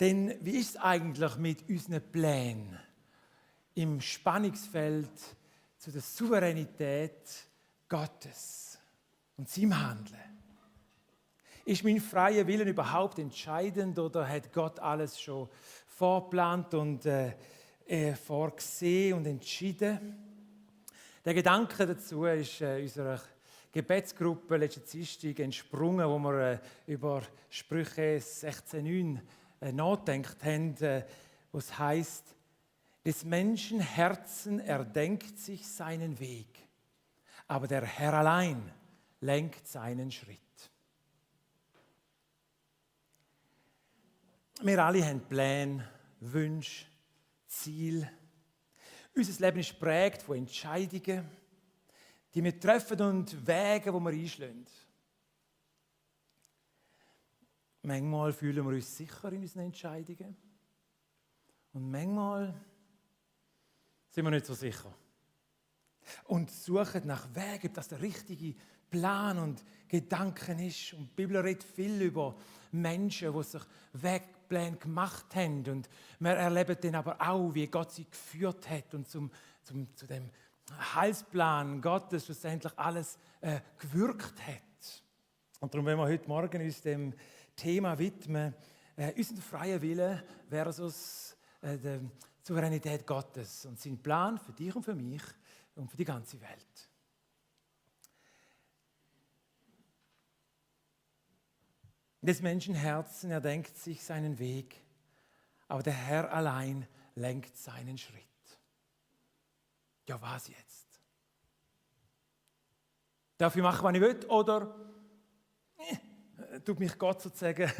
Denn wie ist es eigentlich mit unseren Plänen im Spannungsfeld zu der Souveränität Gottes und seinem Handeln? Ist mein freier Wille überhaupt entscheidend oder hat Gott alles schon vorgeplant und vorgesehen und entschieden? Der Gedanke dazu ist unserer Gebetsgruppe letzten Dienstag entsprungen, wo wir über Sprüche 16,9 nachgedacht haben, wo es heisst: Des Menschen Herzen erdenkt sich seinen Weg, aber der Herr allein lenkt seinen Schritt. Wir alle haben Pläne, Wünsche, Ziele. Unser Leben ist geprägt von Entscheidungen, die wir treffen und Wege, die wir einschlagen. Manchmal fühlen wir uns sicher in unseren Entscheidungen und manchmal sind wir nicht so sicher. Und suchen nach Wegen, ob das der richtige Plan und Gedanken ist. Und die Bibel redet viel über Menschen, die sich Wegpläne gemacht haben. Und wir erleben dann aber auch, wie Gott sie geführt hat und zu dem Heilsplan Gottes schlussendlich alles gewirkt hat. Und darum wollen wir heute Morgen uns dem Thema widmen, unseren freien Willen versus der Souveränität Gottes und sein Plan für dich und für mich und für die ganze Welt. Des Menschen Herzen erdenkt sich seinen Weg, aber der Herr allein lenkt seinen Schritt. Ja, was jetzt? Darf ich machen, was ich will, oder tut mich Gott sozusagen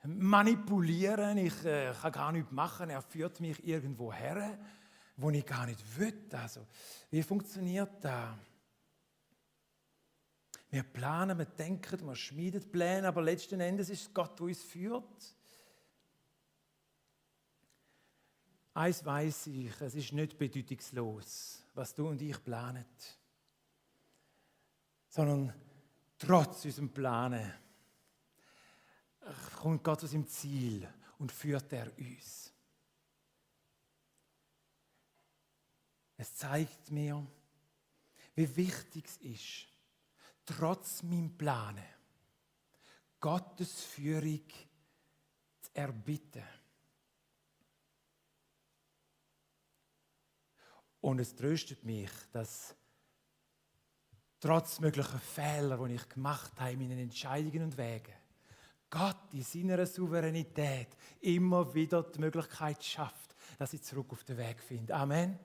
manipulieren? Ich kann gar nichts machen, er führt mich irgendwo her, wo ich gar nicht will. Also, wie funktioniert das? Wir planen, wir denken, wir schmieden Pläne, aber letzten Endes ist es Gott, der uns führt. Eins weiss ich, es ist nicht bedeutungslos, was du und ich planen, sondern trotz unserem Planen kommt Gott zu seinem Ziel und führt er uns. Es zeigt mir, wie wichtig es ist, trotz meinem Planen Gottes Führung zu erbitten. Und es tröstet mich, dass trotz möglicher Fehler, die ich gemacht habe in meinen Entscheidungen und Wegen, Gott in seiner Souveränität immer wieder die Möglichkeit schafft, dass ich zurück auf den Weg finde. Amen.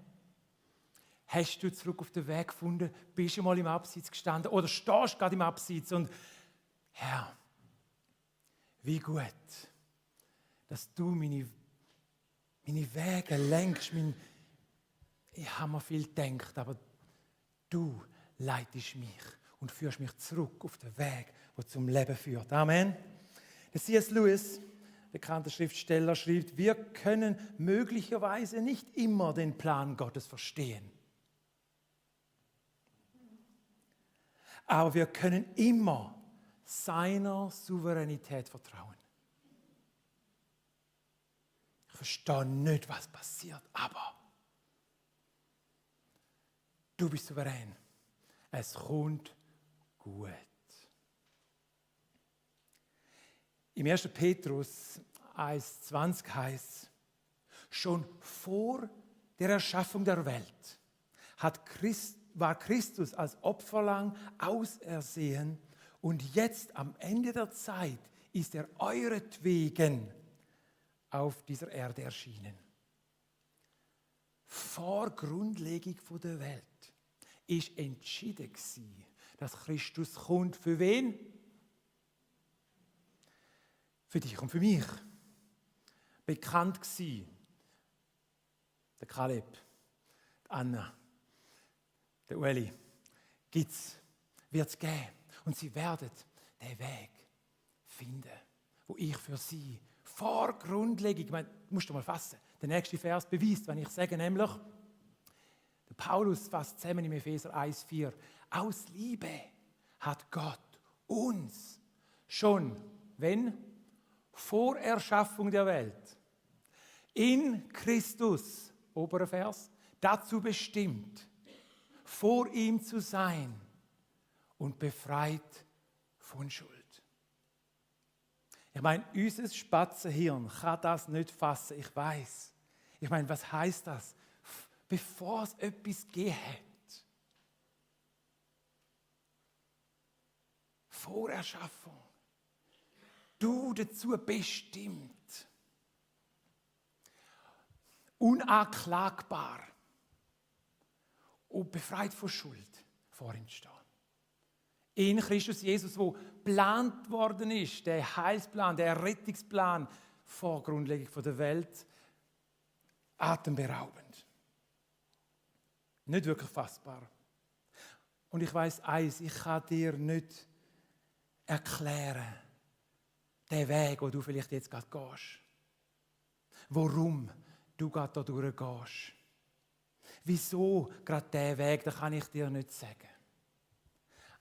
Hast du zurück auf den Weg gefunden? Bist du mal im Abseits gestanden oder stehst gerade im Abseits? Und Herr, wie gut, dass du meine Wege lenkst. Ich habe mir viel gedacht, aber du leitest mich und führst mich zurück auf den Weg, der zum Leben führt. Amen. Der C.S. Lewis, bekannter Schriftsteller, schreibt: Wir können möglicherweise nicht immer den Plan Gottes verstehen. Aber wir können immer seiner Souveränität vertrauen. Ich verstehe nicht, was passiert, aber du bist souverän. Es kommt gut. Im 1. Petrus 1,20 heißt: Schon vor der Erschaffung der Welt war Christus als Opferlamm ausersehen und jetzt am Ende der Zeit ist er euretwegen auf dieser Erde erschienen. Vor Grundlegung der Welt ist entschieden gewesen, dass Christus kommt. Für wen? Für dich und für mich. Bekannt gewesen. Der Kaleb, die Anna, der Ueli. Wird es geben. Und sie werden den Weg finden, wo ich für sie vor Grundlegung, ich meine, musst du mal fassen, der nächste Vers beweist, wenn ich sage, nämlich, der Paulus fasst zusammen im Epheser 1,4, aus Liebe hat Gott uns schon, wenn? vor Erschaffung der Welt, in Christus, oberer Vers, dazu bestimmt, vor ihm zu sein und befreit von Schuld. Ich meine, unser Spatzenhirn kann das nicht fassen, ich weiß. Ich meine, was heißt das? Bevor es etwas gegeben hat. Vor Erschaffung. Du dazu bestimmt. Unanklagbar. Und befreit von Schuld vor ihm stehen. In Christus Jesus, wo geplant worden ist, der Heilsplan, der Rettungsplan vor Grundlegung der Welt, atemberaubend. Nicht wirklich fassbar. Und ich weiß eins, ich kann dir nicht erklären, den Weg, wo du vielleicht jetzt gerade gehst. Warum du gerade da durchgehst. Wieso gerade diesen Weg, das kann ich dir nicht sagen.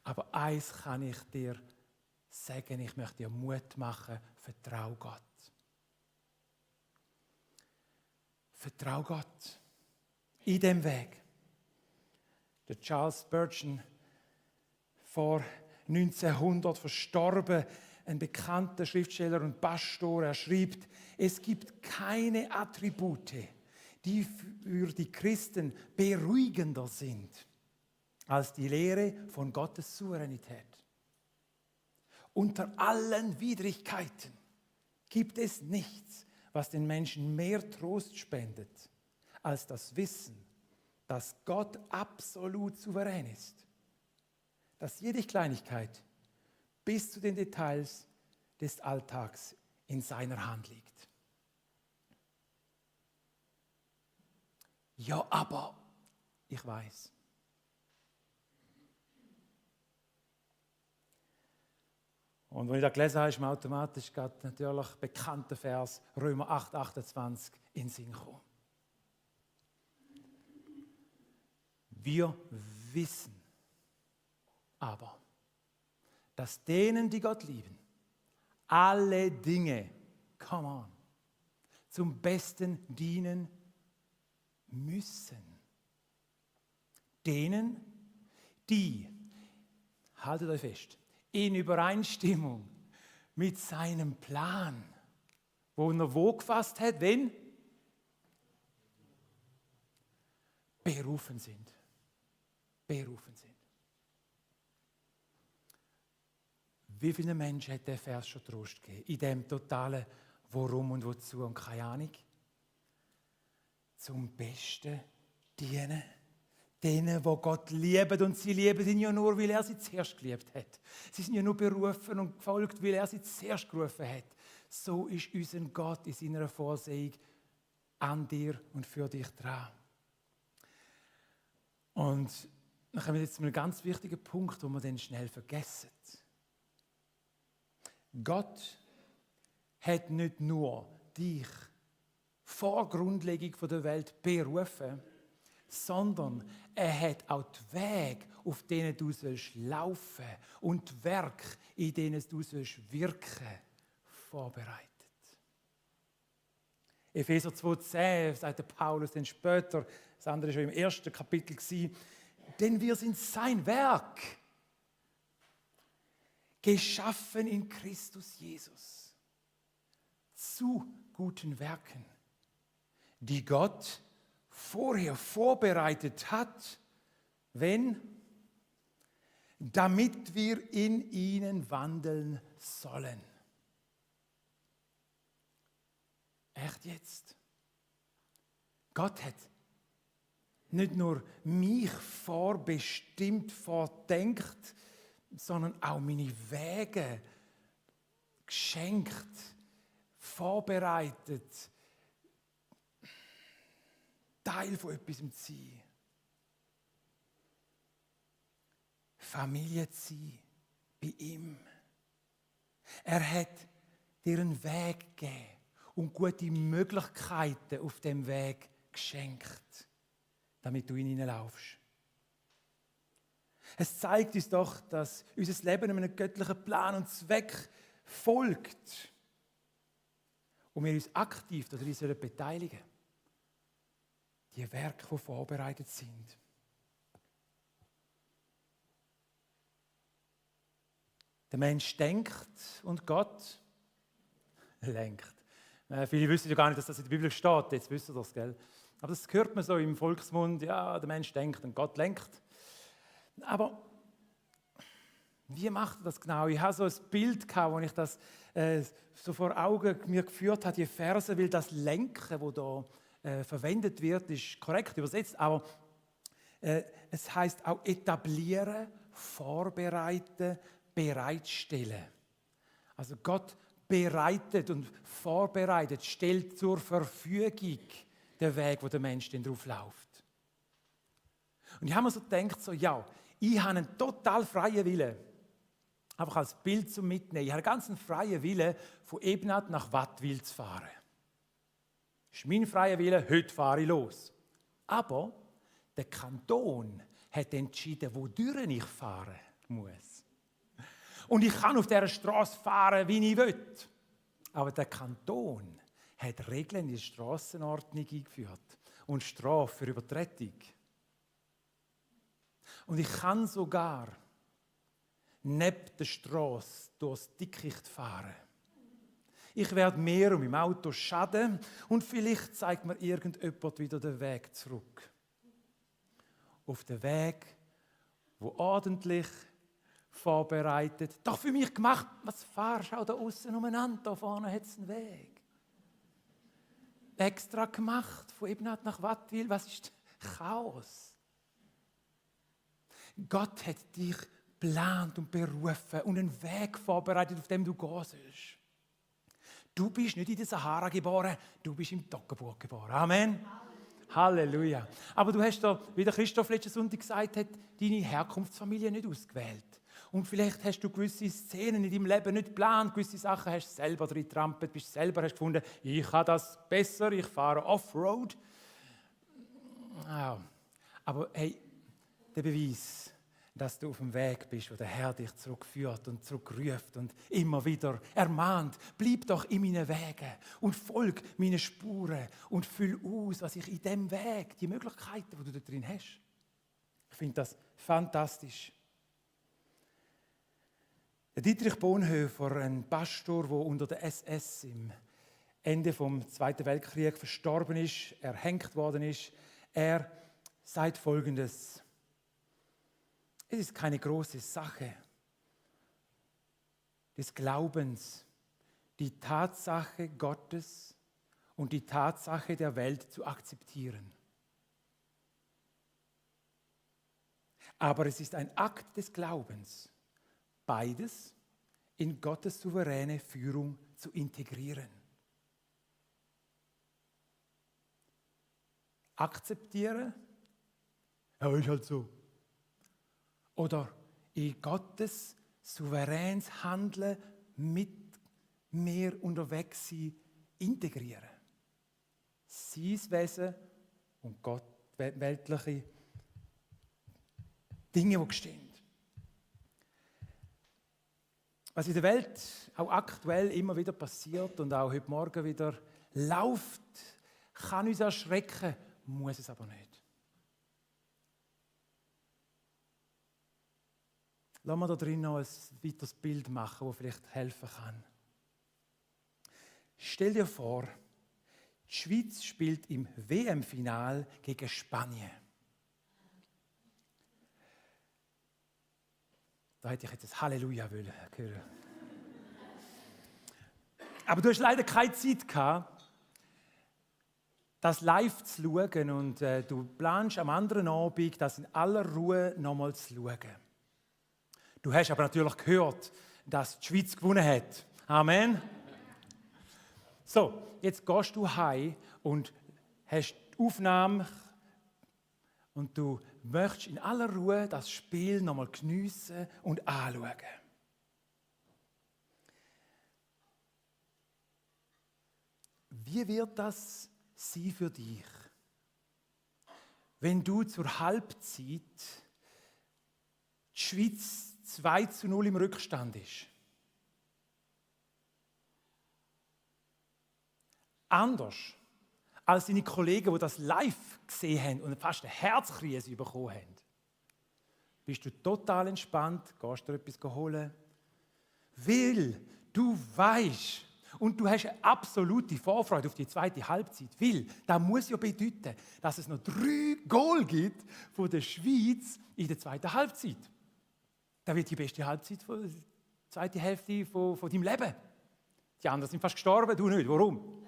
Aber eins kann ich dir sagen, ich möchte dir Mut machen, vertrau Gott. Vertrau Gott. In dem Weg. Der Charles Spurgeon, vor 1900 verstorben, ein bekannter Schriftsteller und Pastor, er schreibt, es gibt keine Attribute, die für die Christen beruhigender sind als die Lehre von Gottes Souveränität. Unter allen Widrigkeiten gibt es nichts, was den Menschen mehr Trost spendet, als das Wissen, dass Gott absolut souverän ist, dass jede Kleinigkeit bis zu den Details des Alltags in seiner Hand liegt. Ja, aber ich weiß. Und wenn ich das gelesen habe, ist mir automatisch natürlich bekannter Vers Römer 8, 28 in den Sinn gekommen. Wir wissen aber, dass denen, die Gott lieben, alle Dinge, come on, zum Besten dienen müssen. Denen, die, haltet euch fest, in Übereinstimmung mit seinem Plan, wo er wo gefasst hat, wenn? Berufen sind. Berufen sind. Wie viele Menschen hat der Vers schon Trost gegeben? In dem totalen Warum und Wozu und keine Ahnung. Zum Besten dienen. Denen, die Gott lieben, und sie lieben ihn ja nur, weil er sie zuerst geliebt hat. Sie sind ja nur berufen und gefolgt, weil er sie zuerst gerufen hat. So ist unser Gott in seiner Vorsehung an dir und für dich dran. Und dann kommen wir jetzt zu einem ganz wichtigen Punkt, den wir dann schnell vergessen. Gott hat nicht nur dich vor Grundlegung der Welt berufen, sondern er hat auch die Wege, auf denen du laufen sollst und die Werke, in denen du wirken sollst, vorbereitet. Epheser 2,10 sagt Paulus dann später, das andere war schon im ersten Kapitel, denn wir sind sein Werk, geschaffen in Christus Jesus, zu guten Werken, die Gott vorher vorbereitet hat, damit wir in ihnen wandeln sollen. Echt jetzt? Gott hat nicht nur mich vorbestimmt, vordenkt, sondern auch meine Wege geschenkt, vorbereitet, Teil von etwas zu sein. Familie zu sein, bei ihm. Er hat dir einen Weg gegeben und gute Möglichkeiten auf dem Weg geschenkt, damit du in ihn laufst. Es zeigt uns doch, dass unser Leben einem göttlichen Plan und Zweck folgt. und wir uns aktiv daran beteiligen sollen. Die Werke, die vorbereitet sind. Der Mensch denkt und Gott lenkt. Viele wissen ja gar nicht, dass das in der Bibel steht. Jetzt wissen Sie das, gell? Aber das hört man so im Volksmund. Ja, der Mensch denkt und Gott lenkt. Aber wie macht er das genau? Ich habe so ein Bild gehabt, wo ich das so vor Augen mir geführt habe, die Verse, weil das Lenken, wo da verwendet wird, ist korrekt übersetzt, aber es heißt auch etablieren, vorbereiten, bereitstellen. Also Gott bereitet und vorbereitet, stellt zur Verfügung den Weg, wo der Mensch dann drauf läuft. Und ich habe mir so gedacht, so, ja, ich habe einen total freien Willen. Einfach als Bild zum Mitnehmen. Ich habe einen ganz freien Willen, von Ebnat nach Wattwil zu fahren. Das ist mein freier Wille, heute fahre ich los. Aber der Kanton hat entschieden, wodurch ich fahren muss. Und ich kann auf dieser Straße fahren, wie ich will. Aber der Kanton hat Regeln in die Strassenordnung eingeführt und Strafe für Übertretung. Und ich kann sogar neben der Straße durchs Dickicht fahren. Ich werde mehr um im Auto schaden und vielleicht zeigt mir irgendjemand wieder den Weg zurück. Auf den Weg, wo ordentlich vorbereitet, doch für mich gemacht, was fahrst du auch da außen umeinander, da vorne hat es einen Weg. Extra gemacht, von Ebnat nach Wattwil, was ist Chaos? Gott hat dich geplant und berufen und einen Weg vorbereitet, auf dem du gehen sollst. Du bist nicht in der Sahara geboren, du bist im Toggenburg geboren. Amen. Halleluja. Aber du hast da, wie der Christoph letzten Sonntag gesagt hat, deine Herkunftsfamilie nicht ausgewählt. Und vielleicht hast du gewisse Szenen in deinem Leben nicht geplant, gewisse Sachen hast du selber drin getrampelt, bist selber hast gefunden, ich habe das besser, ich fahre Offroad. Aber hey, der Beweis, dass du auf dem Weg bist, wo der Herr dich zurückführt und zurückruft und immer wieder ermahnt, bleib doch in meinen Wegen und folg meinen Spuren und füll aus, was ich in dem Weg, die Möglichkeiten, die du da drin hast. Ich finde das fantastisch. Der Dietrich Bonhoeffer, ein Pastor, der unter der SS im Ende vom Zweiten Weltkrieg verstorben ist, erhängt worden ist, er sagt Folgendes: Es ist keine große Sache des Glaubens, die Tatsache Gottes und die Tatsache der Welt zu akzeptieren. Aber es ist ein Akt des Glaubens, beides in Gottes souveräne Führung zu integrieren. Akzeptieren? Ja, ist halt so. Oder in Gottes souveränes Handeln mit mir unterwegs sein, integrieren. Sein Wesen und Gott, weltliche Dinge, die stehen. Was in der Welt auch aktuell immer wieder passiert und auch heute Morgen wieder läuft, kann uns erschrecken, muss es aber nicht. Lass mal da drin noch ein weiteres Bild machen, das vielleicht helfen kann. Stell dir vor, die Schweiz spielt im WM-Final gegen Spanien. Da hätte ich jetzt ein Halleluja hören. Aber du hast leider keine Zeit gehabt, das live zu schauen und du planst am anderen Abend, das in aller Ruhe nochmal zu schauen. Du hast aber natürlich gehört, dass die Schweiz gewonnen hat. Amen. So, jetzt gehst du heim und hast die Aufnahme und du möchtest in aller Ruhe das Spiel nochmal geniessen und anschauen. Wie wird das sein für dich, wenn du zur Halbzeit die Schweiz 2:0 im Rückstand ist? Anders als deine Kollegen, die das live gesehen haben und fast eine Herzkrise bekommen haben. Bist du total entspannt, gehst dir etwas holen, weil du weißt und du hast eine absolute Vorfreude auf die zweite Halbzeit, weil das muss ja bedeuten, dass es noch 3 Goal gibt von der Schweiz in der zweiten Halbzeit. Das wird die beste Halbzeit, die zweite Hälfte von deinem Leben. Die anderen sind fast gestorben, du nicht. Warum?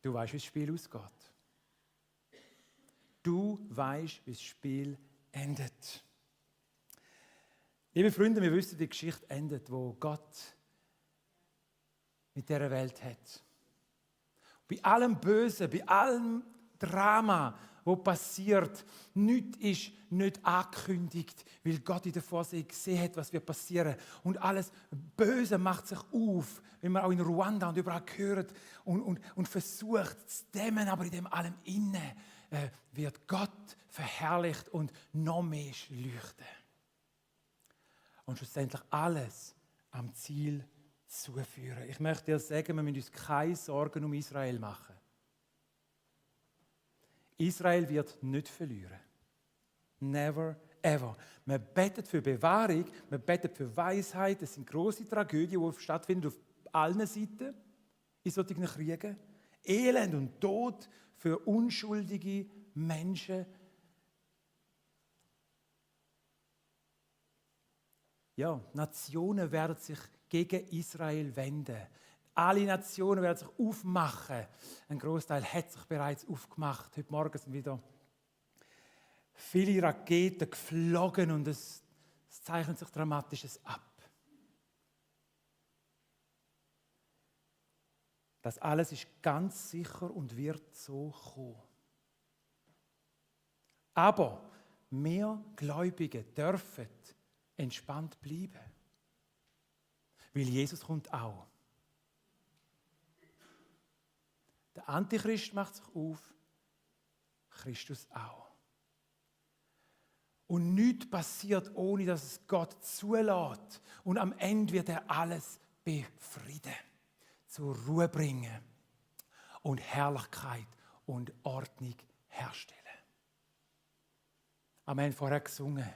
Du weißt, wie das Spiel ausgeht. Du weißt, wie das Spiel endet. Liebe Freunde, wir wissen, wie die Geschichte endet, wo Gott mit dieser Welt hat. Bei allem Bösen, bei allem Drama, was passiert, nichts ist nicht angekündigt, weil Gott in der Vorsehung gesehen hat, was wird passieren. Und alles Böse macht sich auf, wenn man auch in Ruanda und überall hört und versucht zu dämmen, aber in dem allem innen wird Gott verherrlicht und noch mehr leuchten. Und schlussendlich alles am Ziel zuführen. Ich möchte dir sagen, wir müssen uns keine Sorgen um Israel machen. Israel wird nicht verlieren. Never, ever. Wir beten für Bewahrung, wir beten für Weisheit. Es sind grosse Tragödien, die stattfinden auf allen Seiten in solchen Kriegen. Elend und Tod für unschuldige Menschen. Ja, Nationen werden sich gegen Israel wenden. Alle Nationen werden sich aufmachen. Ein Großteil hat sich bereits aufgemacht. Heute Morgen sind wieder viele Raketen geflogen und es zeichnet sich Dramatisches ab. Das alles ist ganz sicher und wird so kommen. Aber wir Gläubigen dürfen entspannt bleiben. Weil Jesus kommt auch. Der Antichrist macht sich auf, Christus auch. Und nichts passiert, ohne dass es Gott zulässt. Und am Ende wird er alles befrieden, zur Ruhe bringen und Herrlichkeit und Ordnung herstellen. Wir haben vorher gesungen,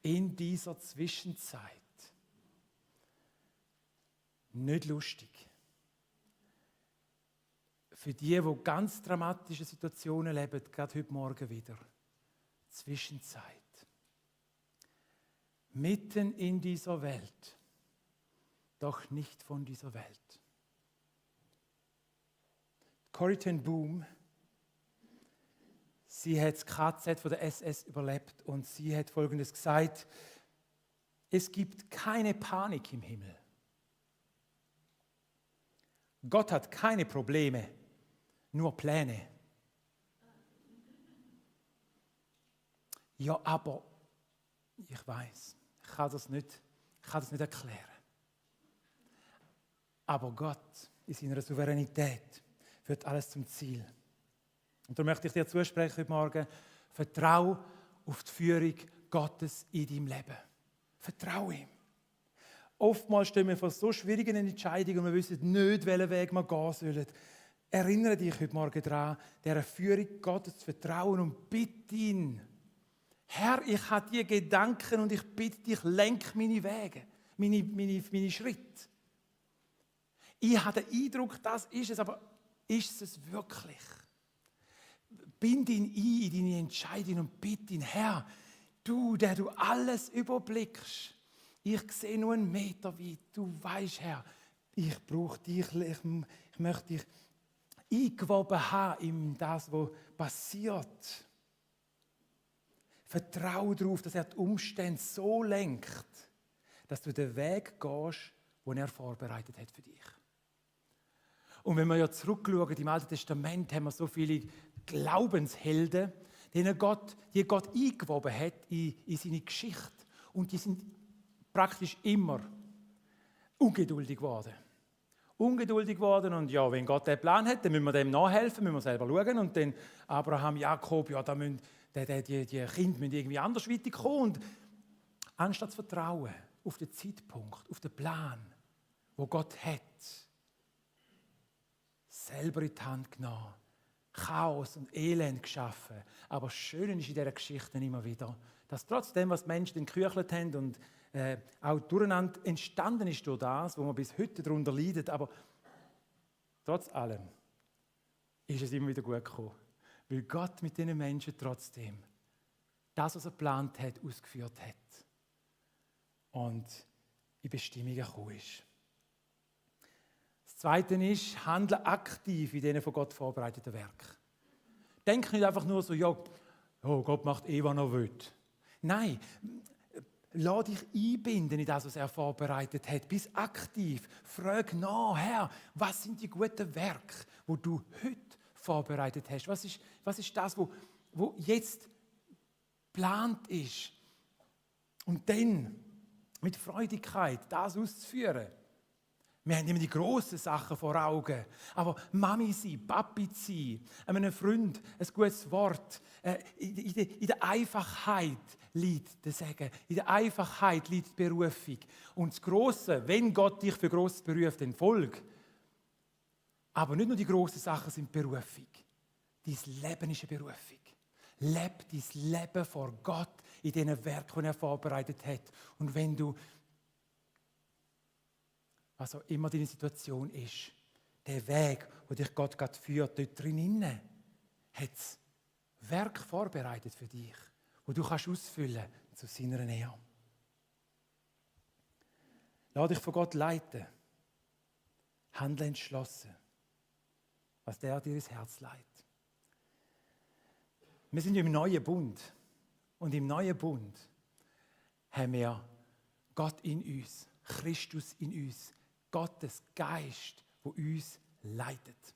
in dieser Zwischenzeit, nicht lustig. Für die ganz dramatische Situationen leben, gerade heute Morgen wieder. Zwischenzeit. Mitten in dieser Welt, doch nicht von dieser Welt. Corrie ten Boom, sie hat das KZ von der SS überlebt und sie hat Folgendes gesagt: Es gibt keine Panik im Himmel. Gott hat keine Probleme, nur Pläne. Ja, aber ich weiß, ich kann das nicht erklären. Aber Gott in seiner Souveränität führt alles zum Ziel. Und darum möchte ich dir zusprechen heute Morgen: Vertrau auf die Führung Gottes in deinem Leben. Vertrau ihm. Oftmals stehen wir vor so schwierigen Entscheidungen und wir wissen nicht, welchen Weg wir gehen sollen. Erinnere dich heute Morgen daran, dieser Führung Gottes zu vertrauen und bitte ihn: Herr, ich habe diese Gedanken und ich bitte dich, lenk meine Wege, meine Schritte. Ich habe den Eindruck, das ist es, aber ist es wirklich? Bind ihn ein in deine Entscheidung und bitte ihn: Herr, du, der du alles überblickst, ich sehe nur einen Meter weit, du weißt, Herr, ich brauche dich, ich möchte dich eingewoben haben in das, was passiert. Vertraue darauf, dass er die Umstände so lenkt, dass du den Weg gehst, den er vorbereitet hat für dich. Und wenn wir ja zurückschauen, im Alten Testament haben wir so viele Glaubenshelden, die Gott eingewoben hat in seine Geschichte. Und die sind praktisch immer ungeduldig geworden. Ungeduldig geworden und ja, wenn Gott den Plan hat, dann müssen wir dem nachhelfen, müssen wir selber schauen. Und dann Abraham, Jakob, ja, da müssen die Kinder müssen irgendwie anders weiterkommen. Und anstatt zu vertrauen auf den Zeitpunkt, auf den Plan, wo Gott hat, selber in die Hand genommen, Chaos und Elend geschaffen. Aber das Schöne ist in dieser Geschichte immer wieder, dass trotzdem, was die Menschen geküchelt haben und auch durcheinander entstanden ist durch das, wo man bis heute darunter leidet, aber trotz allem ist es immer wieder gut gekommen, weil Gott mit diesen Menschen trotzdem das, was er geplant hat, ausgeführt hat und in Bestimmungen gekommen ist. Das Zweite ist, handle aktiv in diesen von Gott vorbereiteten Werken. Denk nicht einfach nur so, ja, oh, Gott macht was er will. Nein, lass dich einbinden in das, was er vorbereitet hat. Bist aktiv. Frag nach, Herr, was sind die guten Werke, die du heute vorbereitet hast? Was ist das, wo jetzt geplant ist? Und dann mit Freudigkeit das auszuführen. Wir haben immer die grossen Sachen vor Augen. Aber Mami sein, Papi sein, einem Freund ein gutes Wort. In der Einfachheit liegt der Segen. In der Einfachheit liegt die Berufung. Und das Grosse, wenn Gott dich für Grosses beruft, dann folg. Aber nicht nur die grossen Sachen sind Berufung. Dein Leben ist eine Berufung. Leb dein Leben vor Gott in diesen Werken, die er vorbereitet hat. Und wenn du, was auch immer deine Situation ist, der Weg, wo dich Gott gerade führt, dort drinnen, hat das Werk vorbereitet für dich, wo du kannst ausfüllen zu seiner Nähe. Lass dich von Gott leiten. Handle entschlossen, was der dir ins Herz leitet. Wir sind im neuen Bund. Und im neuen Bund haben wir Gott in uns, Christus in uns, Gottes Geist, der uns leitet.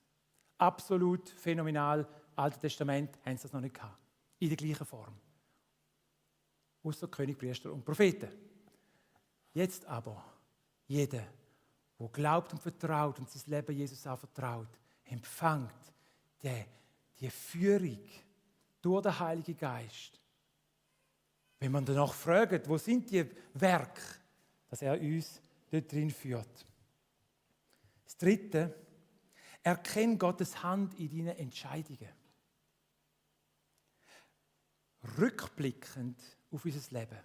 Absolut phänomenal. Altes Testament haben sie das noch nicht gehabt. In der gleichen Form. Außer König, Priester und Propheten. Jetzt aber, jeder, der glaubt und vertraut und sein Leben Jesus anvertraut, empfängt die Führung durch den Heiligen Geist. Wenn man danach fragt, wo sind die Werke, dass er uns dort drin führt. Das Dritte, erkenne Gottes Hand in deinen Entscheidungen. Rückblickend auf unser Leben,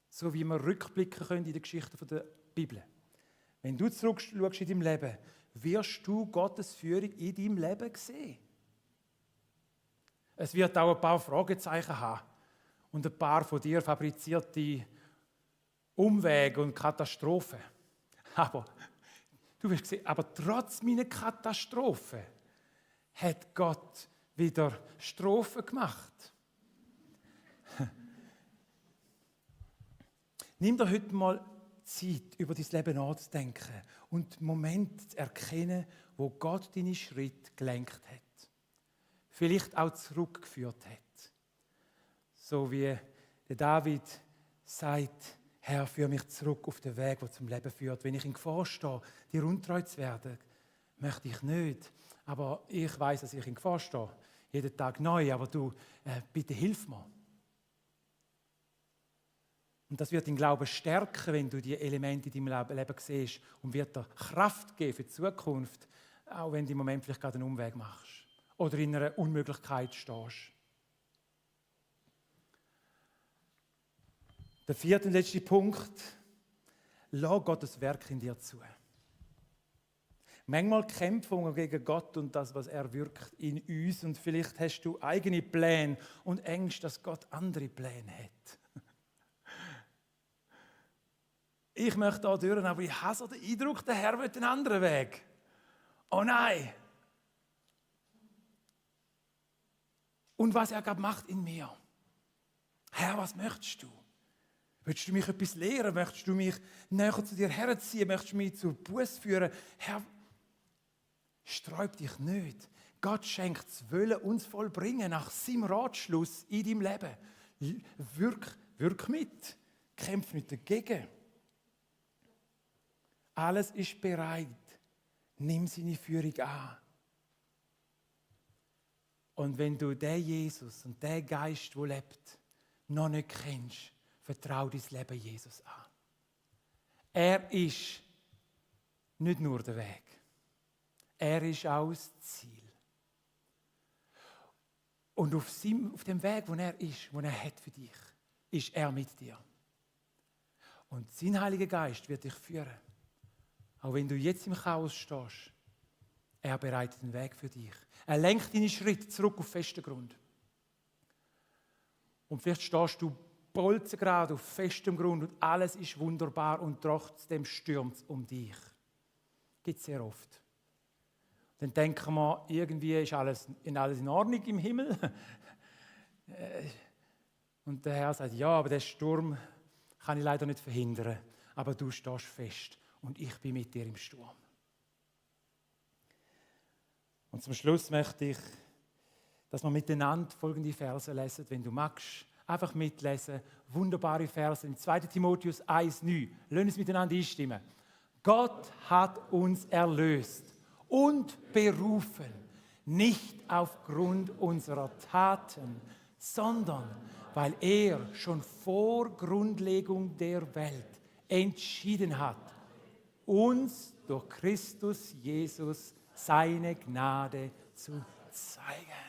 so wie wir rückblicken können in der Geschichte der Bibel. Wenn du zurückschaust in deinem Leben, wirst du Gottes Führung in deinem Leben sehen. Es wird auch ein paar Fragezeichen haben und ein paar von dir fabrizierte Umwege und Katastrophen. Aber du wirst sehen, aber trotz meiner Katastrophe hat Gott wieder Strophen gemacht. Nimm dir heute mal Zeit, über dein Leben nachzudenken und Momente zu erkennen, wo Gott deine Schritte gelenkt hat. Vielleicht auch zurückgeführt hat. So wie der David sagt, Herr, führe mich zurück auf den Weg, der zum Leben führt. Wenn ich in Gefahr stehe, dir untreu zu werden, möchte ich nicht. Aber ich weiß, dass ich in Gefahr stehe. Jeden Tag neu. Aber du, bitte hilf mir. Und das wird den Glauben stärken, wenn du die Elemente in deinem Leben siehst und wird dir Kraft geben für die Zukunft, auch wenn du im Moment vielleicht gerade einen Umweg machst oder in einer Unmöglichkeit stehst. Der vierte und letzte Punkt, lass Gottes Werk in dir zu. Manchmal kämpfen wir gegen Gott und das, was er wirkt in uns. Und vielleicht hast du eigene Pläne und Ängste, dass Gott andere Pläne hat. Ich möchte da durch, aber ich habe so den Eindruck, der Herr will einen anderen Weg. Oh nein! Und was er gerade macht in mir. Herr, was möchtest du? Möchtest du mich etwas lehren? Möchtest du mich näher zu dir herziehen? Möchtest du mich zu Buß führen? Herr, sträub dich nicht. Gott schenkt das Wollen uns vollbringen nach seinem Ratschluss in deinem Leben. Wirk mit. Kämpf nicht dagegen. Alles ist bereit. Nimm seine Führung an. Und wenn du den Jesus und den Geist, der lebt, noch nicht kennst, vertrau dein Leben Jesus an. Er ist nicht nur der Weg. Er ist auch das Ziel. Und auf dem Weg, wo er ist, wo er hat für dich, ist er mit dir. Und sein Heiliger Geist wird dich führen. Auch wenn du jetzt im Chaos stehst, er bereitet den Weg für dich. Er lenkt deine Schritte zurück auf festen Grund. Und vielleicht stehst du bolzengerade auf festem Grund und alles ist wunderbar und trotzdem stürmt es um dich. Das gibt es sehr oft. Dann denken wir, irgendwie ist alles in Ordnung im Himmel. Und der Herr sagt, ja, aber den Sturm kann ich leider nicht verhindern. Aber du stehst fest und ich bin mit dir im Sturm. Und zum Schluss möchte ich, dass wir miteinander folgende Verse lesen, wenn du magst. Einfach mitlesen. Wunderbare Verse in 2. Timotheus 1,9. Lass uns miteinander einstimmen. Gott hat uns erlöst und berufen, nicht aufgrund unserer Taten, sondern weil er schon vor Grundlegung der Welt entschieden hat, uns durch Christus Jesus seine Gnade zu zeigen.